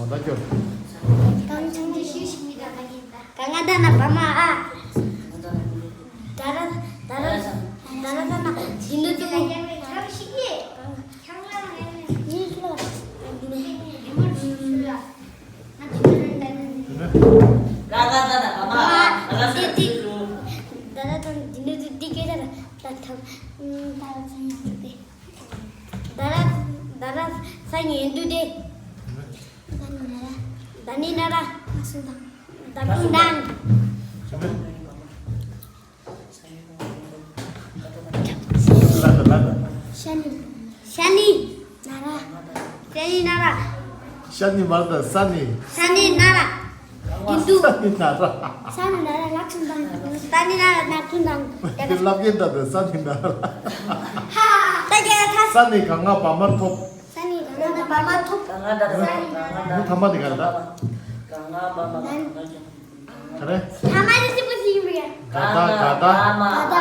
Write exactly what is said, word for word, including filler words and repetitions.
ད་ཁྱོད། གང་ང་ད་ན་བ་མ་ཨ། ད་ར་ད་ར་ད་ར་ད་ན་ཇི་ནུ་ཏུ། ཡིན་ལོ། ག་ག་ད་ན་བ་མ་ཨ། ཏི་ཏི། ད་ར་ད་ཇི་ནུ་ཏུ་ཏི་ཀེ་ད་ར་ད་ཐ། ད་ར་ད་ན་ཏི་ཏི། ད་ར་ད་ར་ས་ཉེ་འདུ་དེ། ད་ནི་ན་ར། ད་ནི་ན་ར། ད་ཀུན་དང་། ལ་ད་ལ་ད། ཤ་ནི། ཤ་ནི། ན་ར། ཤ་ནི་ན་ར། ཤ་ནི་མར་ད་ས་ནི། ས་ནི་ན་ར། ཡིན་དུ། ས་ནི་ན་ར། ས་ནི་ན་ར་ལག་ཆུང་དང་། ས་ནི་ན་ར་ལག་ཆུང་དང་། དེ་ལབ་ཀྱིན་ད་དེ་ས་ནི་ན་ར། ད་རྒྱ་ཐ། ས་ནི་གང་ང་བ་མར་ཐོབ། ས་ནི་གང་ང་བ་མར་ཐོབ། གང་ང་ད་ས་ནི་ན་ར། མུ་ཐ་མ་དེ་ག་རེ་ད། གང་ང་བ་མར་ཐོབ། ག་རེ། ཐ་མ་དེ་སི་པོ་སི་ཡིན་པ་ཡ། ག་ད་ག་ད། ག་ད།